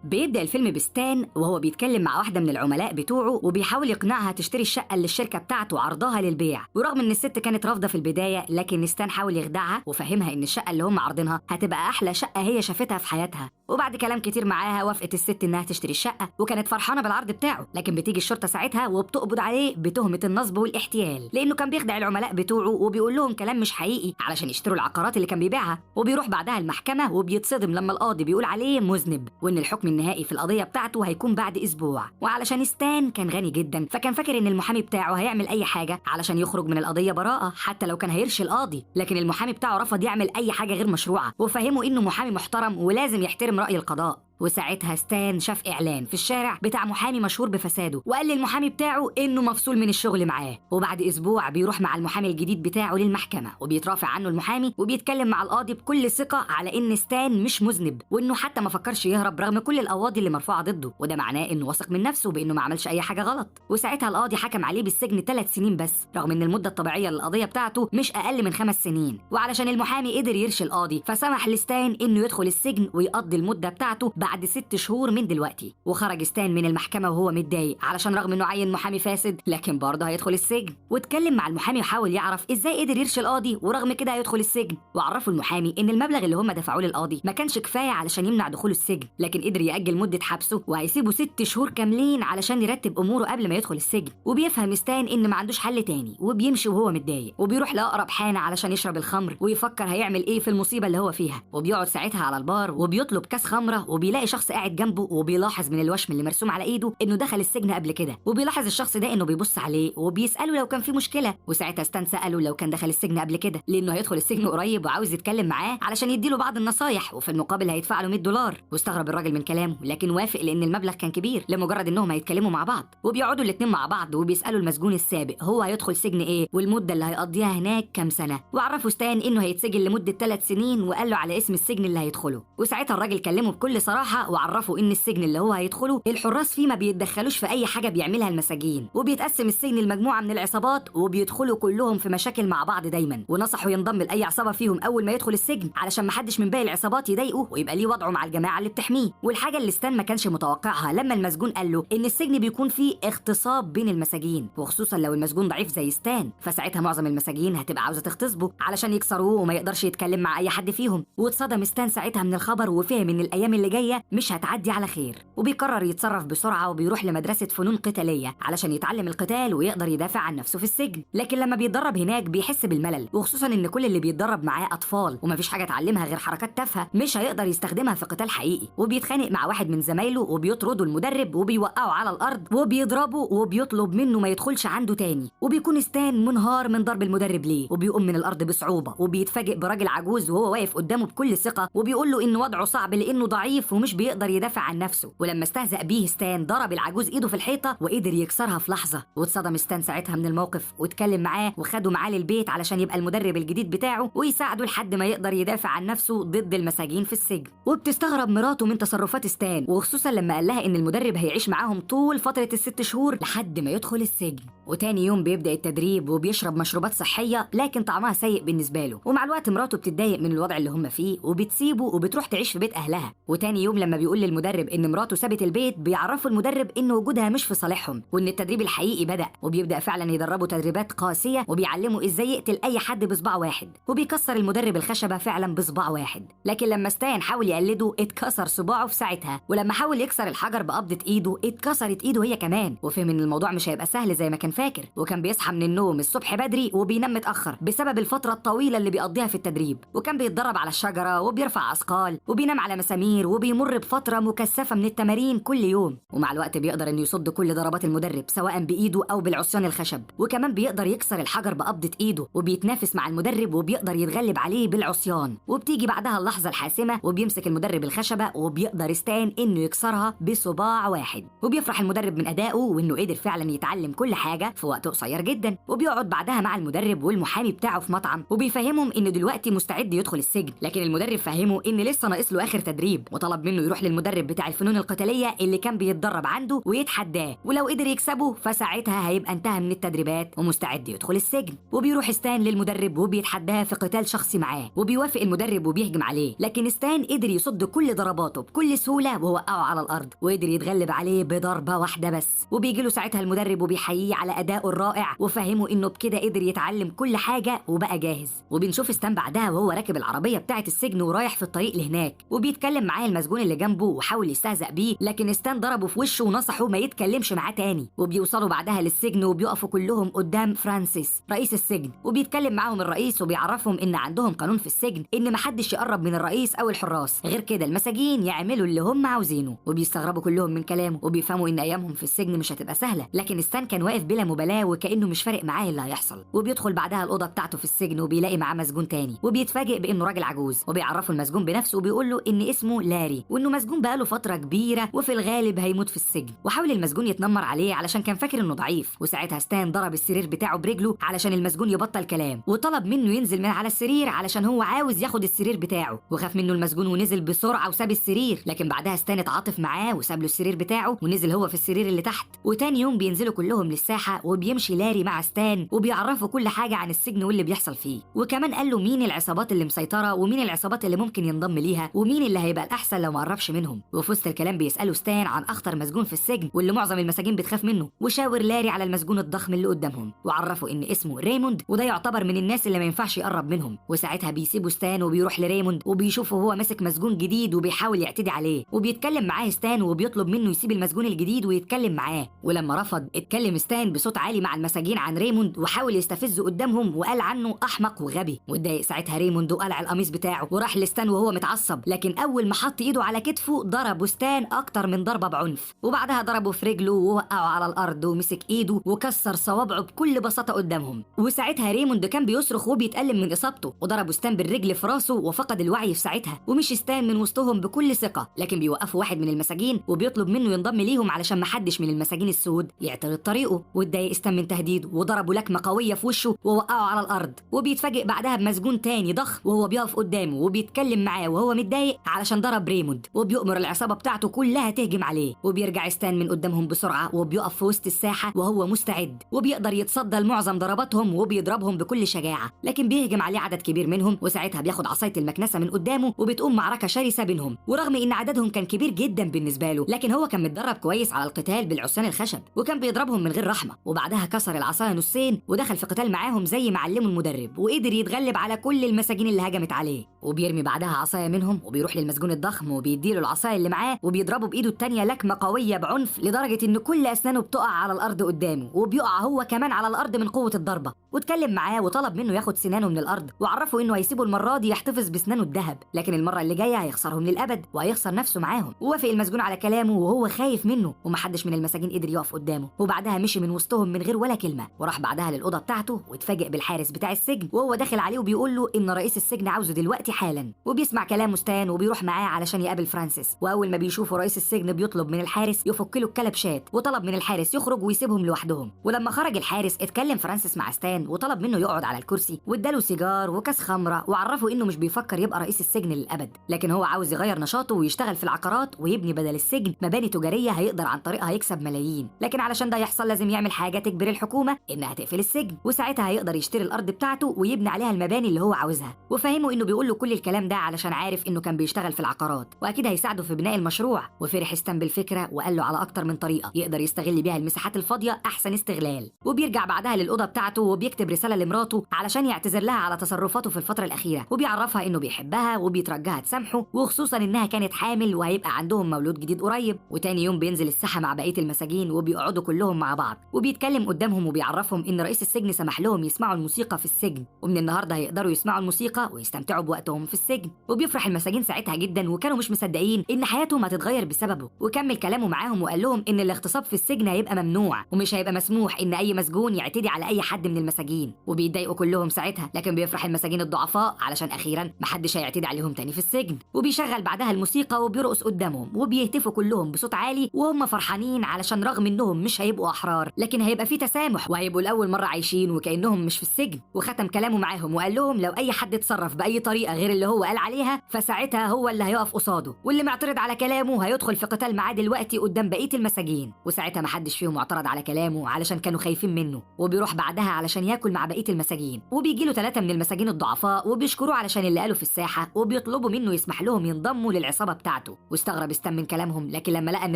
بيبدأ الفيلم بستان وهو بيتكلم مع واحدة من العملاء بتوعه وبيحاول يقنعها تشتري الشقة اللي الشركة بتاعته عرضها للبيع. ورغم ان الست كانت رافضة في البداية، لكن ستان حاول يخدعها وفهمها ان الشقة اللي هم عارضينها هتبقى أحلى شقة هي شافتها في حياتها. وبعد كلام كتير معاها وافقت الست انها تشتري الشقة، وكانت فرحانة بالعرض بتاعه. لكن بتيجي الشرطة ساعتها وبتقبض عليه بتهمة النصب والاحتيال، لأنه كان بيخدع العملاء بتوعه وبيقول لهم كلام مش حقيقي علشان يشتروا العقارات اللي كان بيبيعها. وبيروح بعدها المحكمة وبيتصدم لما القاضي بيقول عليه مذنب، وإن الحكم النهائي في القضية بتاعته هيكون بعد أسبوع. وعلشان ستان كان غني جدا، فكان فاكر إن المحامي بتاعه هيعمل أي حاجة علشان يخرج من القضية براءة حتى لو كان هيرشي القاضي. لكن المحامي بتاعه رفض يعمل أي حاجة غير مشروعة، وفهمه إنه محامي محترم ولازم يحترم رأي القضاء. وساعتها ستان شاف إعلان في الشارع بتاع محامي مشهور بفساده، وقال للمحامي بتاعه إنه مفصول من الشغل معاه. وبعد أسبوع بيروح مع المحامي الجديد بتاعه للمحكمة، وبيترافع عنه المحامي وبيتكلم مع القاضي بكل ثقة على إن ستان مش مذنب، وإنه حتى ما فكرش يهرب رغم كل القواضي اللي مرفوعة ضده، وده معناه إنه واثق من نفسه بإنه ما عملش أي حاجة غلط. وساعتها القاضي حكم عليه بالسجن 3 سنين بس، رغم إن المدة الطبيعية للقضية بتاعته مش أقل من 5 سنين. وعلشان المحامي قدر يرشي القاضي، فسمح لستان إنه يدخل السجن ويقضي المدة بتاعته بعد 6 شهور من دلوقتي. وخرج ستان من المحكمة وهو متضايق، علشان رغم انه عين محامي فاسد لكن برضه هيدخل السجن. واتكلم مع المحامي وحاول يعرف ازاي قدر يرشي القاضي ورغم كده هيدخل السجن. وعرفوا المحامي ان المبلغ اللي هم دفعوه للقاضي ما كانش كفاية علشان يمنع دخوله السجن، لكن قدر يأجل مدة حبسه وهيسيبه 6 شهور كاملين علشان يرتب اموره قبل ما يدخل السجن. وبيفهم ستان ان ما عندوش حل تاني، وبيمشي وهو متضايق، وبيروح لأقرب حانة علشان يشرب الخمر ويفكر هيعمل ايه في المصيبة اللي هو فيها. وبيقعد ساعتها على البار وبيطلب كاس خمرة، وبيلاقي شخص قاعد جنبه، وبيلاحظ من الوشم اللي مرسوم على ايده انه دخل السجن قبل كده. وبيلاحظ الشخص ده انه بيبص عليه وبيساله لو كان في مشكلة. وساعتها ستان ساله لو كان دخل السجن قبل كده، لانه هيدخل السجن قريب وعاوز يتكلم معاه علشان يديله بعض النصايح، وفي المقابل هيدفع له $100. واستغرب الراجل من كلامه، لكن وافق لان المبلغ كان كبير لمجرد انهم هيتكلموا مع بعض. وبيقعدوا الاثنين مع بعض وبيسالوا المسجون السابق هو هيدخل سجن ايه والمدة اللي هيقضيها هناك كام سنة. وعرفوا ستان انه هيتسجن لمدة 3 سنين، وقال له على اسم السجن اللي هيدخله. وساعتها الراجل كلمة بكل صراحة وعرفوا ان السجن اللي هو هيدخله الحراس فيه ما بيتدخلوش في اي حاجة بيعملها المساجين، وبيتقسم السجن لمجموعة من العصابات وبيدخلوا كلهم في مشاكل مع بعض دايما. ونصحوا ينضم لاي عصابة فيهم اول ما يدخل السجن علشان ما حدش من باقي العصابات يضايقه ويبقى ليه وضعه مع الجماعة اللي بتحميه. والحاجة اللي ستان ما كانش متوقعها لما المسجون قال له ان السجن بيكون فيه اغتصاب بين المساجين، وخصوصا لو المسجون ضعيف زي ستان، فساعتها معظم المساجين هتبقى عاوزه تغتصبه علشان يكسروه وما يقدرش يتكلم مع اي حد فيهم. واتصدم ستان ساعتها من الخبر وفهم ان الايام اللي جاية مش هتعدي على خير، وبيقرر يتصرف بسرعة وبيروح لمدرسة فنون قتالية علشان يتعلم القتال ويقدر يدافع عن نفسه في السجن. لكن لما بيتدرب هناك بيحس بالملل، وخصوصا ان كل اللي بيتدرب معاه اطفال ومفيش حاجة اتعلمها غير حركات تافهة مش هيقدر يستخدمها في قتال حقيقي. وبيتخانق مع واحد من زمايله وبيطرده المدرب وبيوقعه على الارض وبيضربه وبيطلب منه ما يدخلش عنده تاني. وبيكون ستان منهار من ضرب المدرب ليه، وبيقوم من الارض بصعوبة وبيتفاجئ براجل عجوز وهو واقف قدامه بكل ثقة وبيقول له ان وضعه صعب لانه ضعيف ومش بيقدر يدافع عن نفسه. ولما استهزأ بيه ستان ضرب العجوز ايده في الحيطة وقدر يكسرها في لحظة. واتصدم ستان ساعتها من الموقف واتكلم معاه وخده معاه للبيت علشان يبقى المدرب الجديد بتاعه ويساعده لحد ما يقدر يدافع عن نفسه ضد المساجين في السجن. وبتستغرب مراته من تصرفات ستان، وخصوصا لما قال لها ان المدرب هيعيش معاهم طول فترة ال6 شهور لحد ما يدخل السجن. وتاني يوم بيبدأ التدريب وبيشرب مشروبات صحية لكن طعمها سيء بالنسبة له. ومع الوقت مراته بتتضايق من الوضع اللي هم فيه وبتسيبه وبتروح تعيش في بيت أهلها. وتاني يوم لما بيقول للمدرب إن مراته سابت البيت بيعرفوا المدرب إن وجودها مش في صالحهم وإن التدريب الحقيقي بدأ. وبيبدأ فعلا يدربه تدريبات قاسية وبيعلمه إزاي يقتل أي حد بصباع واحد، وبيكسر المدرب الخشبة فعلا بصباع واحد. لكن لما ستان حاول يقلده اتكسر صباعه في ساعتها، ولما حاول يكسر الحجر بقبضة إيده اتكسرت إيده هي كمان. وفهم إن الموضوع مش هيبقى سهل زي ما كان فاكر، وكان بيصحى من النوم الصبح بدري وبينام متأخر بسبب الفترة الطويلة اللي بيقضيها في التدريب. وكان بيتدرب على الشجرة وبيرفع أثقال وبينام على مسامير وبيمر بفترة مكثفة من التمارين كل يوم. ومع الوقت بيقدر إنه يصد كل ضربات المدرب سواء بإيده أو بالعصيان الخشب، وكمان بيقدر يكسر الحجر بقبضة إيده وبيتنافس مع المدرب وبيقدر يتغلب عليه بالعصيان. وبتيجي بعدها اللحظة الحاسمة وبيمسك المدرب الخشبة وبيقدر ستان إنه يكسرها بصباع واحد. وبيفرح المدرب من أدائه وإنه قدر فعلا يتعلم كل حاجة حاجة في وقت قصير جدا. وبيقعد بعدها مع المدرب والمحامي بتاعه في مطعم، وبيفهمهم انه دلوقتي مستعد يدخل السجن، لكن المدرب فهمه ان لسه ناقص له اخر تدريب، وطلب منه يروح للمدرب بتاع الفنون القتالية اللي كان بيتدرب عنده ويتحداه، ولو قدر يكسبه فساعتها هيبقى انتهى من التدريبات ومستعد يدخل السجن. وبيروح ستان للمدرب وبيتحداه في قتال شخصي معاه، وبيوافق المدرب وبيهجم عليه، لكن ستان قدر يصد كل ضرباته بكل سهولة ووقعه على الارض، وقدر يتغلب عليه بضربه واحدة بس. وبيجي له ساعتها المدرب وبيحييه على ادائه الرائع وفهمه انه بكده قدر يتعلم كل حاجة وبقى جاهز. وبنشوف ستان بعدها وهو راكب العربية بتاعه السجن ورايح في الطريق لهناك، وبيتكلم معاه المسجون اللي جنبه وحاول يستهزأ بيه، لكن ستان ضربه في وشه ونصحه ما يتكلمش معاه تاني. وبيوصلوا بعدها للسجن وبيقفوا كلهم قدام فرانسيس رئيس السجن، وبيتكلم معاهم الرئيس وبيعرفهم ان عندهم قانون في السجن ان محدش يقرب من الرئيس او الحراس، غير كده المساجين يعملوا اللي هم عاوزينه. وبيستغربوا كلهم من كلامه وبيفهموا ان ايامهم في السجن مش هتبقى سهلة، لكن ستان كان واقف بلا مبالاة وكانه مش فارق معاه اللي هيحصل. وبيدخل بعدها الاوضة بتاعته في السجن وبيلاقي معاه مسجون تاني، وبيتفاجئ بانه راجل عجوز، وبيعرفه المسجون بنفسه وبيقول له ان اسمه لاري وانه مسجون بقاله فترة كبيرة وفي الغالب هيموت في السجن. وحاول المسجون يتنمر عليه علشان كان فاكر انه ضعيف، وساعتها ستان ضرب السرير بتاعه برجله علشان المسجون يبطل كلام، وطلب منه ينزل من على السرير علشان هو عاوز ياخد السرير بتاعه. وخاف منه المسجون ونزل بسرعة وساب السرير، لكن بعدها ستان اتعاطف معاه وساب له السرير بتاعه ونزل هو في السرير اللي تحت. وتاني يوم بينزلوا كلهم للساحه وبيمشي لاري مع ستان وبيعرفوا كل حاجة عن السجن واللي بيحصل فيه، وكمان قال له مين العصابات اللي مسيطرة ومين العصابات اللي ممكن ينضم ليها ومين اللي هيبقى الاحسن لو ما قربش منهم. وفي وسط الكلام بيسالوا ستان عن اخطر مسجون في السجن واللي معظم المساجين بتخاف منه، وشاور لاري على المسجون الضخم اللي قدامهم وعرفوا ان اسمه ريموند وده يعتبر من الناس اللي ما ينفعش يقرب منهم. وساعتها بيسيبوا ستان وبيروح لريموند وبيشوفه هو ماسك مسجون جديد وبيحاول يعتدي عليه، وبيتكلم معاه ستان وبيطلب منه يسيب المسجون الجديد ويتكلم معاه. ولما رفض اتكلم ستان بصوت عالي مع المساجين عن ريموند وحاول يستفزه قدامهم وقال عنه احمق وغبي. واتضايق ساعتها ريموند وقلع القميص بتاعه وراح لستان وهو متعصب، لكن اول ما حط ايده على كتفه ضربه ستان اكتر من ضربه بعنف، وبعدها ضربه في رجله ووقعه على الارض ومسك ايده وكسر صوابعه بكل بساطة قدامهم. وساعتها ريموند كان بيصرخ وبيتألم من اصابته، وضربه ستان بالرجل في راسه وفقد الوعي في ساعتها، ومشي ستان من وسطهم بكل ثقة، لكن بيوقفوا واحد من المساجين وبيطلب منه ينضم ليهم علشان محدش من المساجين السود يعترض طريقه. واتضايق ستان من تهديده وضربه لكمه قوية في وشه ووقعه على الارض. وبيتفاجئ بعدها بمسجون تاني ضخم وهو بيقف قدامه وبيتكلم معاه وهو متضايق علشان ضرب ريموند، وبيؤمر العصابة بتاعته كلها تهجم عليه. وبيرجع ستان من قدامهم بسرعة وبيقف في وسط الساحة وهو مستعد، وبيقدر يتصدى لمعظم ضرباتهم وبيضربهم بكل شجاعة، لكن بيهجم عليه عدد كبير منهم، وساعتها بياخد عصاية المكنسة من قدامه وبتقوم معركة شرسة بينهم. ورغم ان عددهم كان كبير جدا بالنسبة له، لكن هو كان متدرب كويس على القتال بالعصيان الخشب وكان بيضربهم من غير رحمه. وبعدها كسر العصاية نصين ودخل في قتال معاهم زي ما علمه المدرب، وقدر يتغلب على كل المساجين اللي هجمت عليه. وبيرمي بعدها عصاية منهم وبيروح للمسجون الضخم وبيديله العصاية اللي معاه وبيضربه بايده الثانية لكمه قوية بعنف لدرجة ان كل اسنانه بتقع على الارض قدامه، وبيقع هو كمان على الارض من قوة الضربة. واتكلم معاه وطلب منه ياخد سنانه من الارض، وعرفه انه هيسيبه المرة دي يحتفظ بسنانه الذهب، لكن المرة اللي جاية هيخسرهم للابد وهيخسر نفسه معاهم. ووافق المسجون على كلامه وهو خايف منه، ومحدش من المساجين قدر يقف قدامه. وبعدها مشي من وسطهم من غير ولا كلمة، وراح بعدها للاوضه بتاعته واتفاجئ بالحارس بتاع السجن وهو داخل عليه وبيقول له ان رئيس السجن عاوزه دلوقتي حالا. وبيسمع كلامه ستان وبيروح معاه علشان يقابل فرانسيس. واول ما بيشوفه رئيس السجن بيطلب من الحارس يفك له الكلبشات، وطلب من الحارس يخرج ويسيبهم لوحدهم. ولما خرج الحارس اتكلم فرانسيس مع ستان وطلب منه يقعد على الكرسي، واداله سيجار وكاس خمره، وعرفه انه مش بيفكر يبقى رئيس السجن للابد، لكن هو عاوز يغير نشاطه ويشتغل في العقارات ويبني بدل السجن مباني تجارية هيقدر عن طريقها يكسب ملايين، لكن علشان ده يحصل لازم يعمل حاجة تجبر الحكومة انها تقفل السجن، وساعتها هيقدر يشتري الارض بتاعته ويبني عليها المباني اللي هو عاوزها. وفهمه انه بيقول له كل الكلام ده علشان عارف انه كان بيشتغل في العقارات واكيد هيساعده في بناء المشروع. وفرح ستان بالفكرة وقال له على اكتر من طريقه يقدر يستغل بيها المساحات الفاضيه احسن استغلال. وبيرجع بعدها للاوضه بتاعته وبيكتب رسالة لمراته علشان يعتذر لها على تصرفاته في الفترة الاخيرة، وبيعرفها انه بيحبها وبيترجاها تسامحه، وخصوصا انها كانت حامل وهيبقى عندهم مولود جديد قريب. وتاني يوم بينزل الساحة مع بقية المساجين وبيقعدوا كلهم مع بعض، وبيتكلم قدامهم وبيعرفهم ان رئيس السجن سمح لهم يسمعوا الموسيقى في السجن، ومن النهارده هيقدروا يسمعوا الموسيقى ويستمتعوا بوقتهم في السجن. وبيفرح المساجين ساعتها جدا وكانوا مش مصدقين ان حياتهم هتتغير بسببه. وكمل كلامه معاهم وقال لهم ان الاغتصاب في السجن هيبقى ممنوع، ومش هيبقى مسموح ان اي مسجون يعتدي على اي حد من المساجين. المساجين، وبيتضايقوا كلهم ساعتها، لكن بيفرح المساجين الضعفاء علشان اخيرا محدش هيعتدي عليهم تاني في السجن. وبيشغل بعدها الموسيقى وبيرقص قدامهم، وبيهتفوا كلهم بصوت عالي وهم فرحانين علشان رغم انهم مش هيبقوا احرار لكن هيبقى في تسامح، وهيبقوا لاول مرة عايشين وكانهم مش في السجن. وختم كلامه معاهم وقال لهم لو اي حد اتصرف باي طريقه غير اللي هو قال عليها فساعتها هو اللي هيقف قصاده، واللي معترض على كلامه هيدخل في قتال معاه دلوقتي قدام بقية المساجين. وساعتها محدش فيهم اعترض على كلامه علشان كانوا خايفين منه. وبيروح بعدها علشان ياكل مع بقية المساجين، وبيجي له 3 من المساجين الضعفاء وبيشكروه علشان اللي قاله في الساحة، وبيطلبوا منه يسمح لهم ينضموا للعصابه بتاعته. واستغرب ستان من كلامهم، لكن لما لقى ان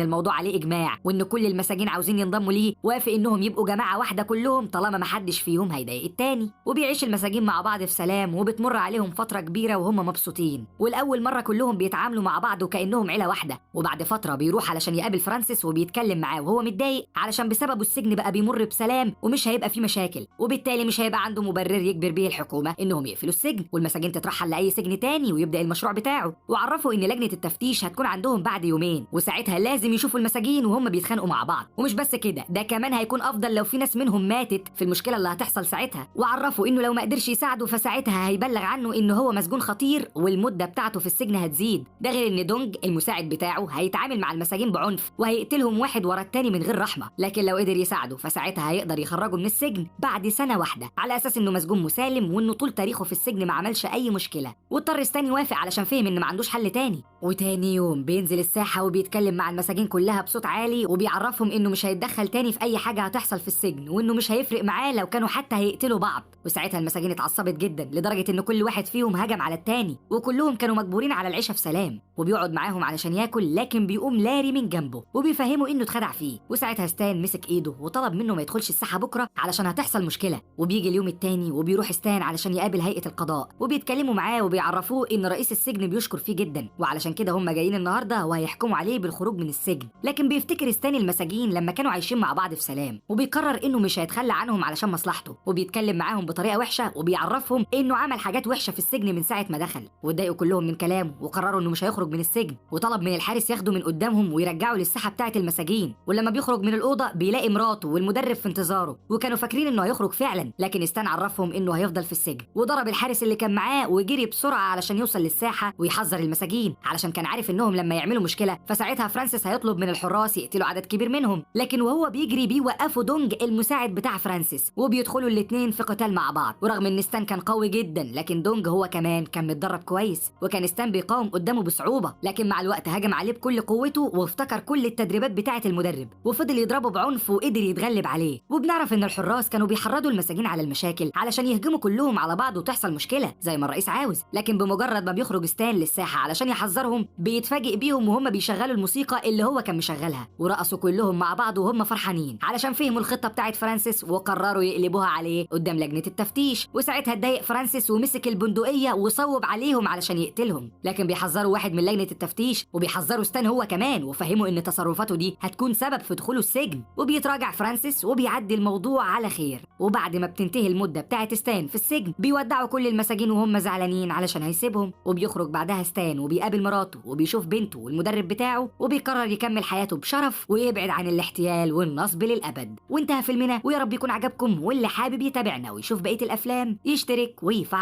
الموضوع عليه اجماع وان كل المساجين عاوزين ينضموا ليه وافق انهم يبقوا جماعة واحدة كلهم طالما محدش فيهم هيضايق التاني. وبيعيش المساجين مع بعض في سلام، وبتمر عليهم فترة كبيرة وهم مبسوطين، والاول مرة كلهم بيتعاملوا مع بعض وكانهم عيله واحدة. وبعد فترة بيروح علشان يقابل فرانسيس وبيتكلم معاه وهو متضايق علشان بسببه السجن بقى بيمر بسلام ومش هيبقى فيه مشاكل، وبالتالي مش هيبقى عنده مبرر يجبر بيه الحكومة انهم يقفلوا السجن والمساجين تترحل لاي سجن تاني ويبدا المشروع بتاعه. وعرفوا ان لجنة التفتيش هتكون عندهم بعد يومين، وساعتها لازم يشوفوا المساجين وهم بيتخانقوا مع بعض. ومش بس كده، ده كمان هيكون افضل لو في ناس منهم ماتت في المشكلة اللي هتحصل ساعتها. وعرفوا انه لو ما قدرش يساعده فساعتها هيبلغ عنه انه هو مسجون خطير والمدة بتاعته في السجن هتزيد. ده غير ان دونج المساعد بتاعه هيتعامل مع المساجين بعنف وهيقتلهم واحد ورا التاني من غير رحمه، لكن لو قدر يساعده فساعتها هيقدر يخرجه من السجن بعد سنة واحدة على اساس انه مسجون مسالم وانه طول تاريخه في السجن ما عملش اي مشكلة. واضطر ستان يوافق علشان فهم ان ما عندوش حل تاني. وتاني يوم بينزل الساحة وبيتكلم مع المساجين كلها بصوت عالي وبيعرفهم انه مش هيتدخل تاني في اي حاجة هتحصل في السجن، وانه مش هيفرق معاه لو كانوا حتى هيقتلوا بعض. وساعتها المساجين اتعصبت جدا لدرجة ان كل واحد فيهم هجم على التاني، وكلهم كانوا مجبورين على العيشة في سلام. وبيقعد معاهم علشان ياكل، لكن بيقوم لاري من جنبه وبيفهمه انه اتخدع فيه. وساعتها ستان مسك ايده وطلب منه ما يدخلش الساحة بكره علشان هتحصل مشكلة. وبيجي اليوم التاني وبيروح ستان علشان يقابل هيئة القضاء، وبيتكلموا معاه وبيعرفوه ان رئيس السجن بيشكر فيه جدا، وعلشان كده هم جايين النهارده وهيحكموا عليه بالخروج من السجن. لكن بيفتكر ستان المساجين لما كانوا عايشين مع بعض في سلام، وبيقرر انه مش هيتخلى عنهم علشان مصلحته، وبيتكلم معاهم بطريقة وحشة وبيعرفهم انه عمل حاجات وحشة في السجن من ساعة ما دخل. واتضايقوا كلهم من كلامه وقرروا انه مش هيخرج من السجن، وطلب من الحارس ياخده من قدامهم ويرجعه للساحه بتاعه المساجين. ولما بيخرج من الاوضة بيلاقي مراته والمدرب في انتظاره، وكانوا فاكرين انه هيخرج فعلا، لكن ستان عرفهم انه هيفضل في السجن. وضرب الحارس اللي كان معاه وجري بسرعة علشان يوصل للساحه ويحذر المساجين، علشان كان عارف انهم لما يعملوا مشكلة فساعتها فرانسيس هيطلب من الحراس يقتلوا عدد كبير منهم. لكن وهو بيجري بيوقفوا دونج المساعد بتاع فرانسيس، وبيدخلوا الاثنين في قتال مع بعض. ورغم ان ستان كان قوي جدا لكن دونج هو كمان كان متدرب كويس، وكان ستان بيقاوم قدامه بصعوبة، لكن مع الوقت هجم عليه بكل قوته وافتكر كل التدريبات بتاعه المدرب وفضل يضربه بعنف وقدر يتغلب عليه. وبنعرف ان الحراس كانوا بيحرضوا المساجين على المشاكل علشان يهجموا كلهم على بعض وتحصل مشكلة زي ما الرئيس عاوز، لكن بمجرد ما بيخرج ستان للساحه علشان يحذرهم بيتفاجئ بيهم وهم بيشغلوا الموسيقى اللي هو كان مشغلها، ورقصوا كلهم مع بعض وهم فرحانين علشان فهموا الخطة بتاعه فرانسيس وقرروا يقلبوها عليه قدام لجنة التفتيش. وساعتها اتضايق فرانسيس ومسك البندقية وصوب عليهم علشان يقتلهم، لكن بيحذروا واحد من لجنة التفتيش وبيحذروا ستان هو كمان وفهموا ان تصرفاته دي هتكون سبب في دخوله السجن. وبيتراجع فرانسيس وبيعدي الموضوع على خير. وبعد ما بتنتهي المدة بتاعه ستان في السجن بيودعوا كل المساجين وهم زعلانين علشان هيسيبهم. وبيخرج بعدها ستان وبيقابل مراته وبيشوف بنته والمدرب بتاعه، وبيقرر يكمل حياته بشرف ويبعد عن الاحتيال والنصب للأبد. وانتهى فيلمنا، ويا رب يكون عجبكم، واللي حابب يتابعنا ويشوف بقية الأفلام يشترك ويفعل